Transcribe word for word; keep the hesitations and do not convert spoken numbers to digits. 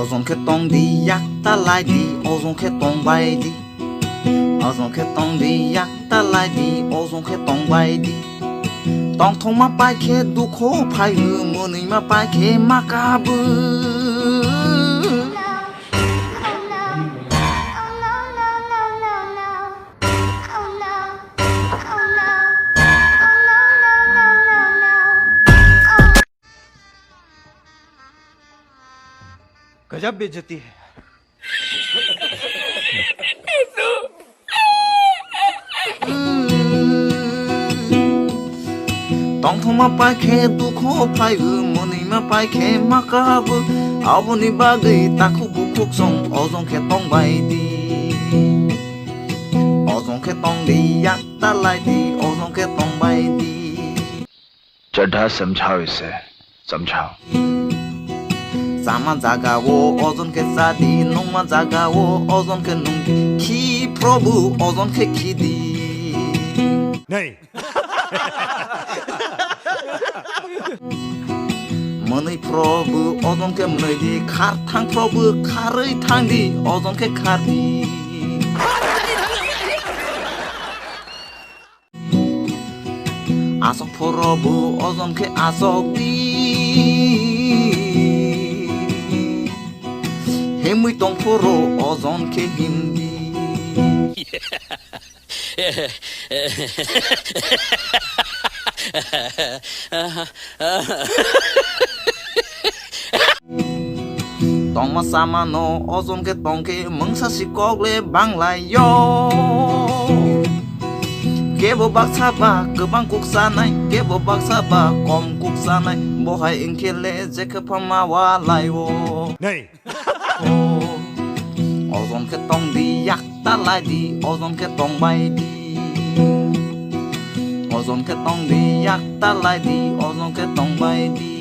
Ojong khe tong di, yak ta lai di, ojong khe tong bai di. Ojong khe tong di, yak ta lai di, ojong khe tong bai di. Tong thongma pai khe dukho phai o, mwnwima pai khe ma kabo. गजब बेइज्जती है। Tongthoma pai khe dukho phai o, mwnwima pai khe ma kabo. Aboni bagwi takhuk bukhuk song ojong khe tong bai di. Ojong khe tong di, yak ta lai di, ojong khe tong bai di. Chadha समझाओ इसे, समझाओ। Chama jaga o ojon khe cha di, nungma jaga o ojon khe nung di, khi phrobu ojon khe khi di. नहीं। Mwnwi phrobu ojon khe mwnwi di, khar thang phrobu kharwi thang di, ojon khe khar di. Asok phorobu ojon khe asok di. Himwi tong phoro ojon khe him di. Tongma samano ojon khe tong khe mungsa si kok le bang lai yo. Kebo baksa ba kwbang kuk sanai, kebo baksa ba kom kuk sanai, bo hai wng khe le je khe pha ma wa lai o. नहीं। Ojon khe tong di, yak ta lai di, ojon khe tong bai di. Ojon khe tong di, yak ta lai di, ojon khe tong bai di.